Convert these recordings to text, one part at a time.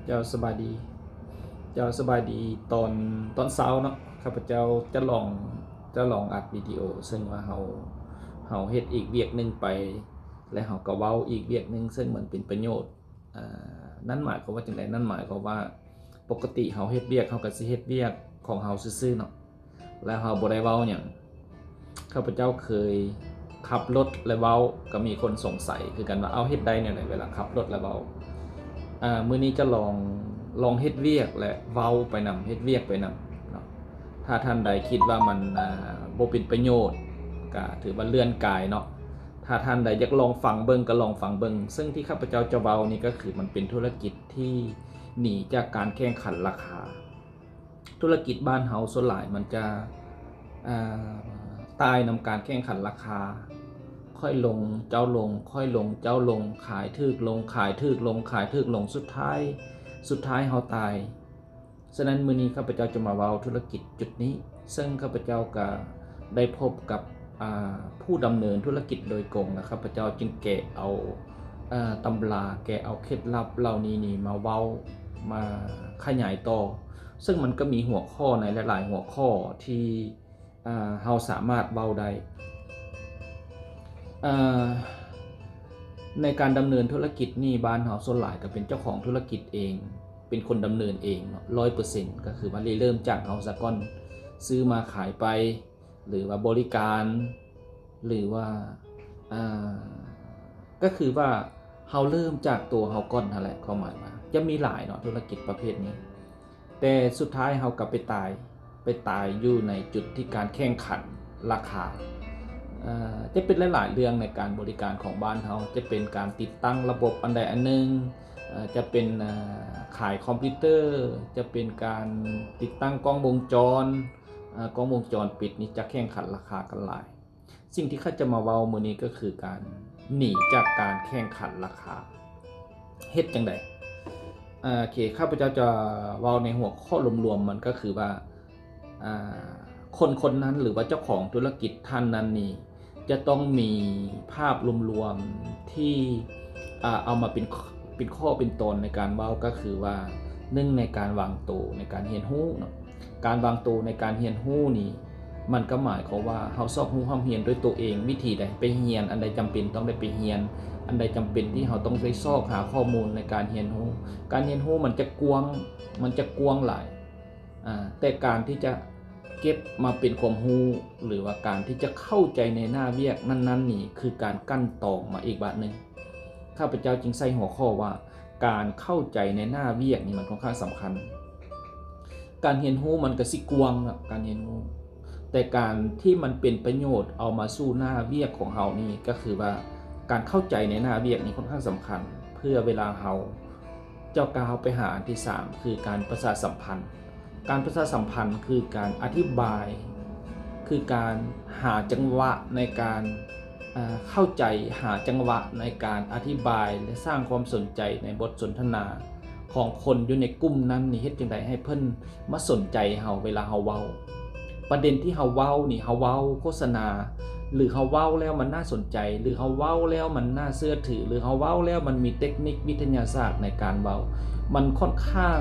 ເຈົ້າສະບາຍດີ ເຈົ້າສະບາຍດີຕອນ ຕອນເຊົ້າເນາະ. ຂ້າພະເຈົ້າຈະລອງ ຈະລອງອັດວິດີໂອ ເຊິ່ງວ່າເຮົາ ເຮົາເຮັດອີກວຽກໜຶ່ງໄປ ແລະ ເຮົາກໍເວົ້າອີກວຽກໜຶ່ງ ເຊິ່ງມັນເປັນປະໂຫຍດ. ອາ ນັ້ນໝາຍຄວາມວ່າຈັ່ງໃດ? ນັ້ນໝາຍຄວາມວ່າ ປົກກະຕິເຮົາເຮັດວຽກ ເຮົາກໍຊິເຮັດວຽກຂອງເຮົາຊື່ໆເນາະ ແລ້ວເຮົາບໍ່ໄດ້ເວົ້າຫຍັງ. ຂ້າພະເຈົ້າເຄີຍຂັບລົດແລະເວົ້າ ກໍມີຄົນສົງໄສຄືກັນວ່າ ເອົ້າ ເຮັດໄດ້ແນວໃດເວລາຂັບລົດແລະເວົ້າ? ອາ ມື້ນີ້ຈະລອງ ລອງເຮັດວຽກແລະເວົ້າໄປນຳ ເຮັດວຽກໄປນຳເນາະ. ຖ້າທ່ານໃດຄິດວ່າມັນ ອາ ບໍ່ເປັນປະໂຫຍດ ກະຖືວ່າເລື່ອນກາຍເນາະ. ຖ້າທ່ານໃດຢາກລອງຟັງເບິ່ງ ກໍລອງຟັງເບິ່ງ. ເຊິ່ງທີ່ຂ້າພະເຈົ້າຈະເວົ້ານີ້ ກໍຄືມັນເປັນທຸລະກິດທີ່ໜີຈາກການແຂ່ງຂັນລາຄາ. ທຸລະກິດບ້ານເຮົາສ່ວນຫຼາຍມັນຈະ ອາ ຕາຍນຳການແຂ່ງຂັນລາຄາ, ຂ້ອຍລົງເຈົ້າລົງ ຂ້ອຍລົງເຈົ້າລົງ, ຂາຍຖືກລົງ ຂາຍຖືກລົງ ຂາຍຖືກລົງ ສຸດທ້າຍ ສຸດທ້າຍເຮົາຕາຍ. ສະນັ້ນ ມື້ນີ້ຂ້າພະເຈົ້າຈະມາເວົ້າທຸລະກິດຈຸດນີ້ ເຊິ່ງຂ້າພະເຈົ້າກະໄດ້ພົບກັບ ອາ ຜູ້ດຳເນີນທຸລະກິດໂດຍກົງ ແລະ ຂ້າພະເຈົ້າຈຶ່ງແກະເອົາ ອາ ຕຳລາ ແກະເອົາເຄັດລັບເຫຼົ່ານີ້ນີ້ມາເວົ້າ ມາຂະຫຍາຍຕໍ່. ເຊິ່ງມັນກໍມີຫົວຂໍ້ໃນຫຼາຍໆຫົວຂໍ້ທີ່ ອາ ເຮົາສາມາດເວົ້າໄດ້. ອາ ໃນການດຳເນີນທຸລະກິດນີ້ ບ້ານເຮົາສ່ວນຫຼາຍກໍເປັນເຈົ້າຂອງທຸລະກິດເອງ ເປັນຄົນດຳເນີນເອງເນາະ ຮ້ອຍເປີເຊັນ ກໍຄືວ່າລິເລີ່ມຈາກເຮົາສາກ່ອນ ຊື້ມາຂາຍໄປ ຫຼືວ່າບໍລິການ ຫຼືວ່າ ອາ ກໍຄືວ່າເຮົາເລີ່ມຈາກຕົວເຮົາກ່ອນຫັ້ນແຫຼະ. ຄວາມໝາຍວ່າຈະມີຫຼາຍເນາະ ທຸລະກິດປະເພດນີ້ ແຕ່ສຸດທ້າຍເຮົາກໍໄປຕາຍ ໄປຕາຍຢູ່ໃນຈຸດທີ່ການແຂ່ງຂັນລາຄາ. ເອີ ຈະເປັນຫຼາຍໆເລື່ອງໃນການບໍລິການຂອງບ້ານເຮົາ ຈະເປັນການຕິດຕັ້ງລະບົບອັນໃດອັນໜຶ່ງ, ເອີ ຈະເປັນ ເອີ ຂາຍຄອມພິວເຕີ, ຈະເປັນການຕິດຕັ້ງກ້ອງວົງຈອນ, ເອີ ກ້ອງວົງຈອນປິດນີ້ຈະແຂ່ງຂັນລາຄາກັນຫຼາຍ. ສິ່ງທີ່ຂ້າຈະມາເວົ້າມື້ນີ້ກໍຄືການໜີຈາກການແຂ່ງຂັນລາຄາ. ເຮັດຈັ່ງໃດ? ເອີ ໂອເຄ ຂ້າພະເຈົ້າຈະເວົ້າໃນຫົວຂໍ້ລວມໆ ມັນກໍຄືວ່າ ອາ ຄົນຄົນນັ້ນ ຫຼືວ່າເຈົ້າຂອງທຸລະກິດທ່ານນັ້ນນີ້ ຈະຕ້ອງມີພາບລວມໆທີ່ ອາ ເອົາມາເປັນ ເປັນຂໍ້ເປັນຕອນໃນການເວົ້າ ກໍຄືວ່າ ໜຶ່ງ ໃນການວາງໂຕໃນການຮຽນຮູ້ເນາະ. ການວາງໂຕໃນການຮຽນຮູ້ນີ້ ມັນກໍໝາຍຄວາມວ່າເຮົາຊອກຮູ້ຮ່ຳຮຽນດ້ວຍໂຕເອງ. ວິທີໃດ? ໄປຮຽນ ອັນໃດຈຳເປັນຕ້ອງໄດ້ໄປຮຽນ, ອັນໃດຈຳເປັນທີ່ເຮົາຕ້ອງໄດ້ຊອກຫາຂໍ້ມູນໃນການຮຽນຮູ້. ການຮຽນຮູ້ມັນຈະກວ້າງ ມັນຈະກວ້າງຫຼາຍ ອາ ແຕ່ການທີ່ຈະເກັບມາເປັນຄວາມຮູ້ ຫຼືວ່າການທີ່ຈະເຂົ້າໃຈໃນໜ້າວຽກນັ້ນໆນີ້ ຄືການກັ່ນຕອງມາອີກບາດໜຶ່ງ. ຂ້າພະເຈົ້າຈຶ່ງໃສ່ຫົວຂໍ້ວ່າ ການເຂົ້າໃຈໃນໜ້າວຽກນີ້ມັນຄ່ອນຂ້າງສຳຄັນ. ການຮຽນຮູ້ມັນກໍຊິກວ້າງເນາະ ການຮຽນຮູ້, ແຕ່ການທີ່ມັນເປັນປະໂຫຍດເອົາມາສູ່ໜ້າວຽກຂອງເຮົານີ້ ກໍຄືວ່າການເຂົ້າໃຈໃນໜ້າວຽກນີ້ຄ່ອນຂ້າງສຳຄັນ ເພື່ອເວລາເຮົາຈະກ້າວໄປຫາອັນທີສາມ ຄືການປະຊາສຳພັນ. ການປະຊາສຳພັນຄືການອະທິບາຍ ຄືການຫາຈັງຫວະໃນການ ເຂົ້າໃຈ ຫາຈັງຫວະໃນການອະທິບາຍ ແລະ ສ້າງຄວາມສົນໃຈໃນບົດສົນທະນາຂອງຄົນຢູ່ໃນກຸ່ມນັ້ນນີ້ ເຮັດຈັ່ງໃດໃຫ້ເພິ່ນມາສົນໃຈເຮົາເວລາເຮົາເວົ້າ. ປະເດັນທີ່ເຮົາເວົ້ານີ້ ເຮົາເວົ້າໂຄສະນາ ຫຼື ເຮົາເວົ້າແລ້ວມັນໜ້າສົນໃຈ ຫຼື ເຮົາເວົ້າແລ້ວມັນໜ້າເຊື່ອຖື ຫຼື ເຮົາເວົ້າແລ້ວມັນມີເຕັກນິກວິທະຍາສາດໃນການເວົ້າ. ມັນຄ່ອນຂ້າງ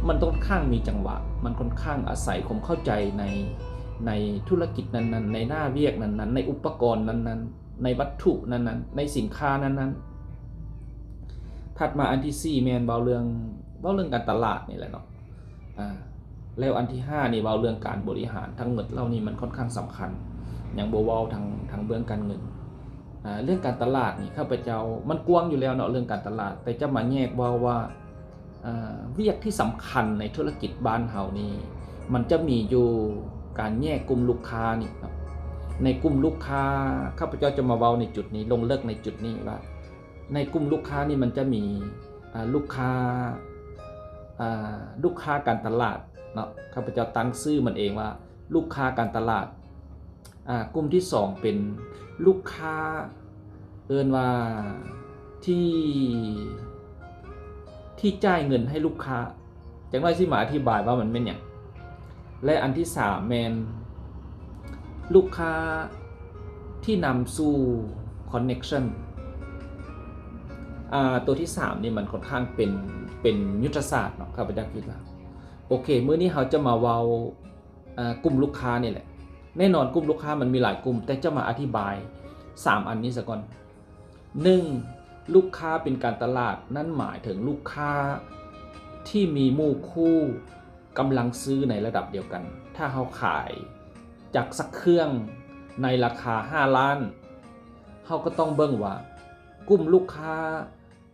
ມັນຕ້ອງຂ້າງມີຈັງຫວະ ມັນຄ່ອນຂ້າງອາໄສຄວາມເຂົ້າໃຈໃນ ໃນທຸລະກິດນັ້ນໆ ໃນໜ້າວຽກນັ້ນໆ ໃນອຸປະກອນນັ້ນໆ ໃນວັດຖຸນັ້ນໆ ໃນສິນຄ້ານັ້ນໆ. ຖັດມາອັນທີສີ່ແມ່ນເວົ້າເລື່ອງ ເວົ້າເລື່ອງການຕະຫຼາດນີ້ແຫຼະເນາະ. ອາ ແລ້ວອັນທີຫ້ານີ້ເວົ້າເລື່ອງການບໍລິຫານ. ທັງໝົດເຫຼົ່ານີ້ມັນຄ່ອນຂ້າງສຳຄັນ ຍັງບໍ່ເວົ້າທາງ ທາງເບື້ອງການເງິນ. ອາ ເລື່ອງການຕະຫຼາດນີ້ ຂ້າພະເຈົ້າ ມັນກວ້າງຢູ່ແລ້ວເນາະ ເລື່ອງການຕະຫຼາດ ແຕ່ຈະມາແຍກເວົ້າວ່າ ອາ ວຽກທີ່ສຳຄັນໃນທຸລະກິດບ້ານເຮົານີ້ ມັນຈະມີຢູ່ການແຍກກຸ່ມລູກຄ້ານີ້ເນາະ. ໃນກຸ່ມລູກຄ້າ ຂ້າພະເຈົ້າຈະມາເວົ້າໃນຈຸດນີ້ ລົງເລິກໃນຈຸດນີ້ວ່າ ໃນກຸ່ມລູກຄ້ານີ້ມັນຈະມີ ອາ ລູກຄ້າ ອາ ລູກຄ້າການຕະຫຼາດເນາະ. ຂ້າພະເຈົ້າຕັ້ງຊື່ມັນເອງວ່າ ລູກຄ້າການຕະຫຼາດ. ອາ ກຸ່ມທີສອງເປັນລູກຄ້າ ເອີ້ນວ່າທີ່ ທີ່ຈ່າຍເງິນໃຫ້ລູກຄ້າ. ຈັກໜ້ອຍຊິມາອະທິບາຍວ່າມັນແມ່ນຫຍັງ. ແລະ ອັນທີສາມແມ່ນລູກຄ້າທີ່ນຳສູ່ connection. ອາ ຕົວທີສາມນີ້ມັນຄ່ອນຂ້າງເປັນ ເປັນຍຸດທະສາດເນາະ ຂ້າພະເຈົ້າຄິດວ່າ. ໂອເຄ ມື້ນີ້ເຮົາຈະມາເວົ້າ ອາ ກຸ່ມລູກຄ້ານີ້ແຫຼະ. ແນ່ນອນກຸ່ມລູກຄ້າມັນມີຫຼາຍກຸ່ມ, ແຕ່ຈະມາອະທິບາຍສາມອັນນີ້ສາກ່ອນ. ໜຶ່ງ ລູກຄ້າເປັນການຕະຫຼາດ ນັ້ນໝາຍເຖິງລູກຄ້າທີ່ມີໝູ່ຄູ່ກຳລັງຊື້ໃນລະດັບດຽວກັນ. ຖ້າເຮົາຂາຍຈັກຊັກເຄື່ອງໃນລາຄາຫ້າລ້ານ, ເຮົາກໍຕ້ອງເບິ່ງວ່າກຸ່ມລູກຄ້າ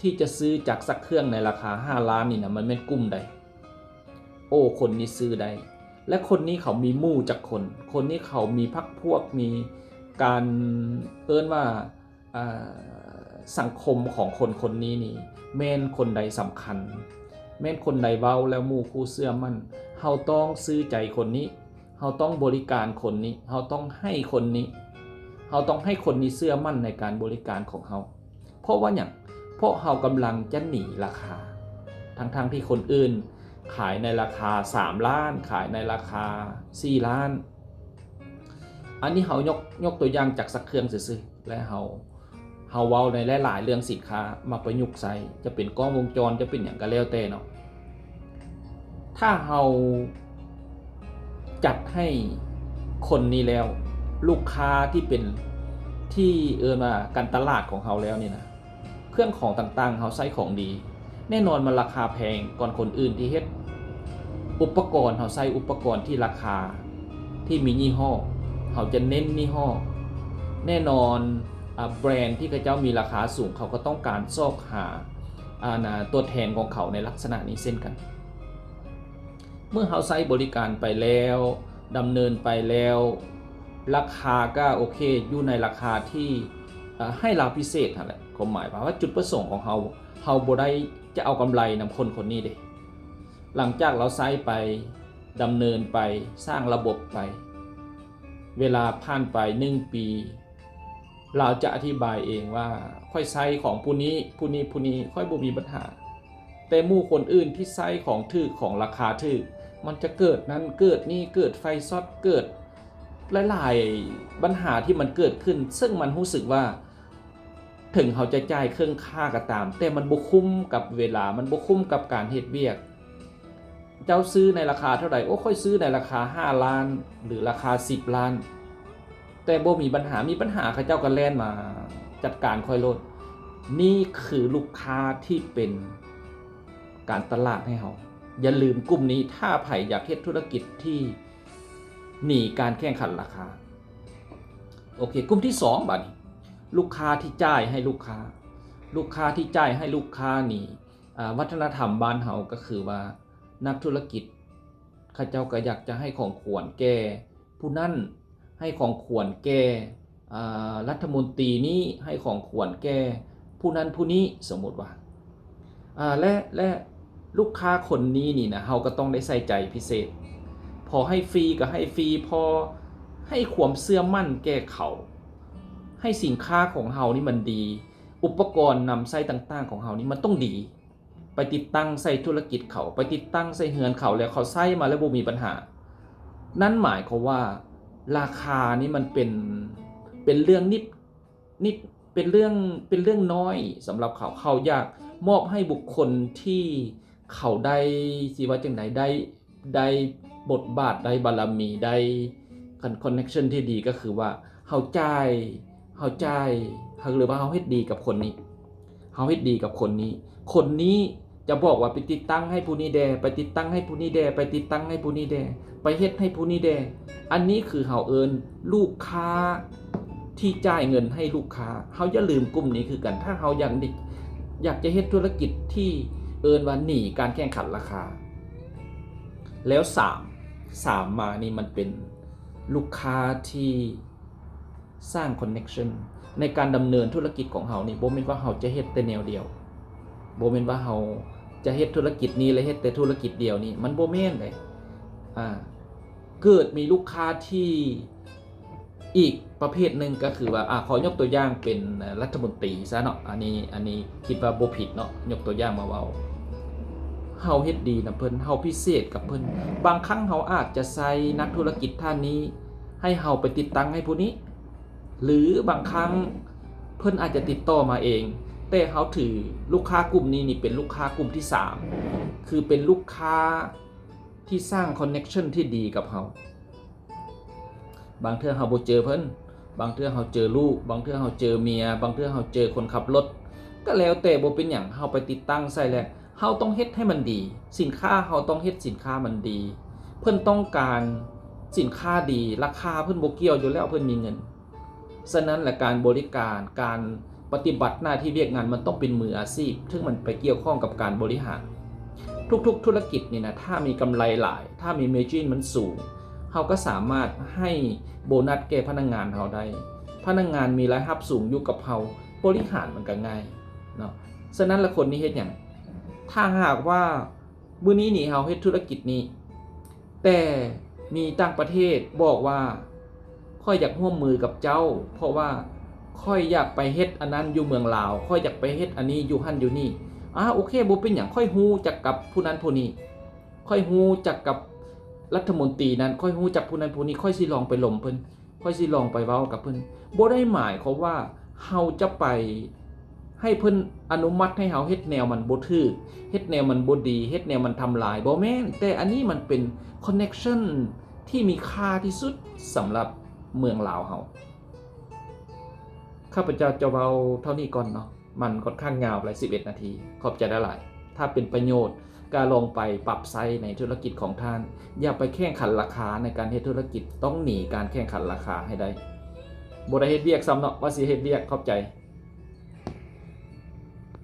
ທີ່ຈະຊື້ຈັກຊັກເຄື່ອງໃນລາຄາຫ້າລ້ານນີ້ນະ ມັນແມ່ນກຸ່ມໃດ? ໂອ້ ຄົນນີ້ຊື້ໄດ້ ແລະ ຄົນນີ້ເຂົາມີໝູ່ຈັກຄົນ? ຄົນນີ້ເຂົາມີພັກພວກ ມີການ ເອີ້ນວ່າ ອາ ສັງຄົມຂອງຄົນຄົນນີ້ນີ້ ແມ່ນຄົນໃດສຳຄັນ? ແມ່ນຄົນໃດເວົ້າແລ້ວໝູ່ຄູ່ເຊື່ອໝັ້ນ? ເຮົາຕ້ອງຊື້ໃຈຄົນນີ້, ເຮົາຕ້ອງບໍລິການຄົນນີ້, ເຮົາຕ້ອງໃຫ້ຄົນນີ້, ເຮົາຕ້ອງໃຫ້ຄົນນີ້ເຊື່ອໝັ້ນໃນການບໍລິການຂອງເຮົາ. ເພາະວ່າຫຍັງ? ເພາະເຮົາກຳລັງຈະໜີລາຄາ ທັງໆທີ່ຄົນອື່ນຂາຍໃນລາຄາສາມລ້ານ, ຂາຍໃນລາຄາສີ່ລ້ານ. ອັນນີ້ເຮົາຍົກ ຍົກຕົວຢ່າງຈາກຊັກເຄື່ອງຊື່ໆ ແລະ ເຮົາ ເຮົາເວົ້າໃນຫຼາຍໆເລື່ອງສິນຄ້າມາປະຍຸກໃຊ້, ຈະເປັນກ້ອງວົງຈອນ, ຈະເປັນຫຍັງກໍແລ້ວແຕ່ເນາະ. ຖ້າເຮົາຈັດໃຫ້ຄົນນີ້ແລ້ວ, ລູກຄ້າທີ່ເປັນ ທີ່ເອີ້ນວ່າການຕະຫຼາດຂອງເຮົາແລ້ວນີ້ນະ, ເຄື່ອງຂອງຕ່າງໆ ເຮົາໃຊ້ຂອງດີ, ແນ່ນອນມັນລາຄາແພງກ່ອນຄົນອື່ນທີ່ເຮັດ. ອຸປະກອນ ເຮົາໃຊ້ອຸປະກອນທີ່ລາຄາ ທີ່ມີຍີ່ຫໍ້, ເຮົາຈະເນັ້ນຍີ່ຫໍ້. ແນ່ນອນ ອາ ແບຣນທີ່ເຂົາເຈົ້າມີລາຄາສູງ ເຂົາກໍຕ້ອງການຊອກຫາ ອາ ນະ ຕົວແທນຂອງເຂົາໃນລັກສະນະນີ້ເຊັ່ນກັນ. ເມື່ອເຮົາໃຊ້ບໍລິການໄປແລ້ວ, ດຳເນີນໄປແລ້ວ, ລາຄາກໍໂອເຄ, ຢູ່ໃນລາຄາທີ່ ເອີ ໃຫ້ລາວພິເສດຫັ້ນແຫຼະ. ຄວາມໝາຍວ່າ ວ່າຈຸດປະສົງຂອງເຮົາ, ເຮົາບໍ່ໄດ້ຈະເອົາກຳໄລນຳຄົນຄົນນີ້ເດ້. ຫຼັງຈາກລາວໃຊ້ໄປ, ດຳເນີນໄປ, ສ້າງລະບົບໄປ, ເວລາຜ່ານໄປໜຶ່ງປີ, ລາວຈະອະທິບາຍເອງວ່າ ຂ້ອຍໃຊ້ຂອງຜູ້ນີ້ ຜູ້ນີ້ ຜູ້ນີ້ ຂ້ອຍບໍ່ມີບັນຫາ. ແຕ່ໝູ່ຄົນອື່ນທີ່ໃຊ້ຂອງຖືກ ຂອງລາຄາຖືກ ມັນຈະເກີດນັ້ນເກີດນີ້ ເກີດໄຟຊັອດ ເກີດຫຼາຍໆບັນຫາທີ່ມັນເກີດຂຶ້ນ ເຊິ່ງມັນຮູ້ສຶກວ່າ ເຖິງເຮົາຈະຈ່າຍເຄິ່ງຄ່າກໍຕາມ ແຕ່ມັນບໍ່ຄຸ້ມກັບເວລາ ມັນບໍ່ຄຸ້ມກັບການເຮັດວຽກ. ເຈົ້າຊື້ໃນລາຄາເທົ່າໃດ? ໂອ້ ຂ້ອຍຊື້ໃນລາຄາຫ້າລ້ານ ຫຼື ລາຄາສິບລ້ານ ແຕ່ບໍ່ມີບັນຫາ, ມີບັນຫາເຂົາເຈົ້າກໍແລ່ນມາຈັດການຂ້ອຍໂລດ. ນີ້ຄືລູກຄ້າທີ່ເປັນການຕະຫຼາດໃຫ້ເຮົາ. ຢ່າລືມກຸ່ມນີ້, ຖ້າໃຜຢາກເຮັດທຸລະກິດທີ່ໜີການແຂ່ງຂັນລາຄາ. ໂອເຄ, ກຸ່ມທີສອງ ບາດນີ້ ລູກຄ້າທີ່ຈ່າຍໃຫ້ລູກຄ້າ. ລູກຄ້າທີ່ຈ່າຍໃຫ້ລູກຄ້ານີ້ ອາ ວັດທະນະທຳບ້ານເຮົາກໍຄືວ່າ ນັກທຸລະກິດເຂົາເຈົ້າກໍຢາກຈະໃຫ້ຂອງຂວັນແກ່ຜູ້ນັ້ນ, ໃຫ້ຂອງຂວັນແກ່ ອາ ລັດຖະມົນຕີນີ້, ໃຫ້ຂອງຂວັນແກ່ຜູ້ນັ້ນຜູ້ນີ້, ສົມມຸດວ່າ ອາ ແລະ ແລະ ລູກຄ້າຄົນນີ້ນີ້ນະ ເຮົາກໍຕ້ອງໄດ້ໃສ່ໃຈພິເສດ. ພໍໃຫ້ຟຣີກໍໃຫ້ຟຣີ, ພໍໃຫ້ຄວາມເຊື່ອໝັ້ນແກ່ເຂົາ, ໃຫ້ສິນຄ້າຂອງເຮົານີ້ມັນດີ, ອຸປະກອນນຳໃຊ້ຕ່າງໆຂອງເຮົານີ້ມັນຕ້ອງດີ. ໄປຕິດຕັ້ງໃສ່ທຸລະກິດເຂົາ, ໄປຕິດຕັ້ງໃສ່ເຮືອນເຂົາ ແລ້ວເຂົາໃຊ້ມາແລ້ວບໍ່ມີບັນຫາ. ນັ້ນໝາຍຄວາມວ່າລາຄານີ້ມັນເປັນ ເປັນເລື່ອງນິດ ນິດ ເປັນເລື່ອງ ເປັນເລື່ອງນ້ອຍສຳລັບເຂົາ. ເຂົາຢາກມອບໃຫ້ບຸກຄົນທີ່ເຂົາໄດ້ ຊິວ່າຈັ່ງໃດ ໄດ້ ໄດ້ບົດບາດ ໄດ້ບາລະມີ ໄດ້ ຄອນ ຄອນເນັກຊັນທີ່ດີ ກໍຄືວ່າເຮົາຈ່າຍ ເຮົາຈ່າຍ ເຮົາ ຫຼືວ່າເຮົາເຮັດດີກັບຄົນນີ້ ເຮົາເຮັດດີກັບຄົນນີ້ ຄົນນີ້ຈະບອກວ່າ ໄປຕິດຕັ້ງໃຫ້ຜູ້ນີ້ແດ່ ໄປຕິດຕັ້ງໃຫ້ຜູ້ນີ້ແດ່ ໄປຕິດຕັ້ງໃຫ້ຜູ້ນີ້ແດ່ ໄປເຮັດໃຫ້ຜູ້ນີ້ແດ່. ອັນນີ້ຄືເຮົາເອີ້ນລູກຄ້າທີ່ຈ່າຍເງິນໃຫ້ລູກຄ້າ. ເຮົາຢ່າລືມກຸ່ມນີ້ຄືກັນ ຖ້າເຮົາຢາກ ຢາກຈະເຮັດທຸລະກິດທີ່ເອີ້ນວ່າໜີການແຂ່ງຂັນລາຄາ. ແລ້ວສາມ ສາມມານີ້ມັນເປັນລູກຄ້າທີ່ສ້າງຄອນເນັກຊັນ. ໃນການດຳເນີນທຸລະກິດຂອງເຮົານີ້ ບໍ່ແມ່ນວ່າເຮົາຈະເຮັດແຕ່ແນວດຽວ, ບໍ່ແມ່ນວ່າເຮົາຈະເຮັດທຸລະກິດນີ້ ແລະ ເຮັດແຕ່ທຸລະກິດດຽວນີ້ ມັນບໍ່ແມ່ນເດ້. ອາ ເກີດມີລູກຄ້າທີ່ ອີກປະເພດໜຶ່ງກໍຄືວ່າ ອາ ຂໍຍົກຕົວຢ່າງເປັນ ເອີ ລັດຖະມົນຕີຊະເນາະ, ອັນນີ້ ອັນນີ້ຄິດວ່າບໍ່ຜິດເນາະ, ຍົກຕົວຢ່າງມາເວົ້າ. ເຮົາເຮັດດີນຳເພິ່ນ, ເຮົາພິເສດກັບເພິ່ນ. ບາງຄັ້ງເຮົາອາດຈະໃຊ້ນັກທຸລະກິດທ່ານນີ້ໃຫ້ເຮົາໄປຕິດຕັ້ງໃຫ້ຜູ້ນີ້, ຫຼືບາງຄັ້ງເພິ່ນອາດຈະຕິດຕໍ່ມາເອງ, ແຕ່ເຮົາຖືລູກຄ້າກຸ່ມນີ້ນີ້ເປັນລູກຄ້າກຸ່ມທີສາມ ຄືເປັນລູກຄ້າທີ່ສ້າງ connection ທີ່ດີກັບເຮົາ. ບາງເທື່ອເຮົາບໍ່ເຈີເພິ່ນ, ບາງເທື່ອເຮົາເຈີລູກ, ບາງເທື່ອເຮົາເຈີເມຍ, ບາງເທື່ອເຮົາເຈີຄົນຂັບລົດ, ກໍແລ້ວແຕ່ ບໍ່ເປັນຫຍັງ, ເຮົາໄປຕິດຕັ້ງໃສ່ແລ້ວ ເຮົາຕ້ອງເຮັດໃຫ້ມັນດີ, ສິນຄ້າເຮົາຕ້ອງເຮັດສິນຄ້າມັນດີ, ເພິ່ນຕ້ອງການສິນຄ້າດີ, ລາຄາເພິ່ນບໍ່ກ່ຽວຢູ່ແລ້ວ, ເພິ່ນມີເງິນ. ສະນັ້ນລະ ການບໍລິການ, ການປະຕິບັດໜ້າທີ່ວຽກງານ ມັນຕ້ອງເປັນມືອາຊີບ, ເຖິງມັນໄປກ່ຽວຂ້ອງກັບການບໍລິຫານ. ທຸກໆທຸລະກິດນີ້ນະ ຖ້າມີກຳໄລຫຼາຍ, ຖ້າມີ margin ມັນສູງ, ເຮົາກໍສາມາດໃຫ້ໂບນັດແກ່ພະນັກງານເຮົາໄດ້. ພະນັກງານມີລາຍຮັບສູງຢູ່ກັບເຮົາ, ບໍລິຫານມັນກໍງ່າຍເນາະ. ສະນັ້ນລະ ຄົນນີ້ເຮັດຫຍັງ? ຖ້າຫາກວ່າມື້ນີ້ນີ້ເຮົາເຮັດທຸລະກິດນີ້ ແຕ່ມີຕ່າງປະເທດບອກວ່າ ຂ້ອຍຢາກຮ່ວມມືກັບເຈົ້າ ເພາະວ່າຂ້ອຍຢາກໄປເຮັດອັນນັ້ນຢູ່ເມືອງລາວ, ຂ້ອຍຢາກໄປເຮັດອັນນີ້ຢູ່ຫັ້ນຢູ່ນີ້. ອາ ໂອເຄ, ບໍ່ເປັນຫຍັງ, ຂ້ອຍຮູ້ຈັກກັບຜູ້ນັ້ນຜູ້ນີ້, ຂ້ອຍຮູ້ຈັກກັບລັດຖະມົນຕີນັ້ນ, ຂ້ອຍຮູ້ຈັກຜູ້ນັ້ນຜູ້ນີ້, ຂ້ອຍຊິລອງໄປລົມເພິ່ນ, ຂ້ອຍຊິລອງໄປເວົ້າກັບເພິ່ນ. ບໍ່ໄດ້ໝາຍຄວາມວ່າເຮົາຈະໄປ ໃຫ້ເພິ່ນອະນຸມັດໃຫ້ເຮົາເຮັດແນວມັນບໍ່ຖືກ, ເຮັດແນວມັນບໍ່ດີ, ເຮັດແນວມັນທຳລາຍ, ບໍ່ແມ່ນ, ແຕ່ອັນນີ້ມັນເປັນ connection ທີ່ມີຄ່າທີ່ສຸດສຳລັບເມືອງລາວເຮົາ. ຂ້າພະເຈົ້າຈະເວົ້າເທົ່ານີ້ກ່ອນເນາະ, ມັນຂ້ອນຂ້າງຍາວຫຼາຍ ສິບເອັດນາທີ. ຂອບໃຈຫຼາຍໆ. ຖ້າເປັນປະໂຫຍດ ກໍລອງໄປປັບໃຊ້ໃນທຸລະກິດຂອງທ່ານ. ຢ່າໄປແຂ່ງຂັນລາຄາໃນການເຮັດທຸລະກິດ, ຕ້ອງໜີການແຂ່ງຂັນລາຄາໃຫ້ໄດ້. ບໍ່ໄດ້ເຮັດວຽກຊ້ຳເນາະ, ວ່າຊິເຮັດວຽກ. ຂອບໃຈ.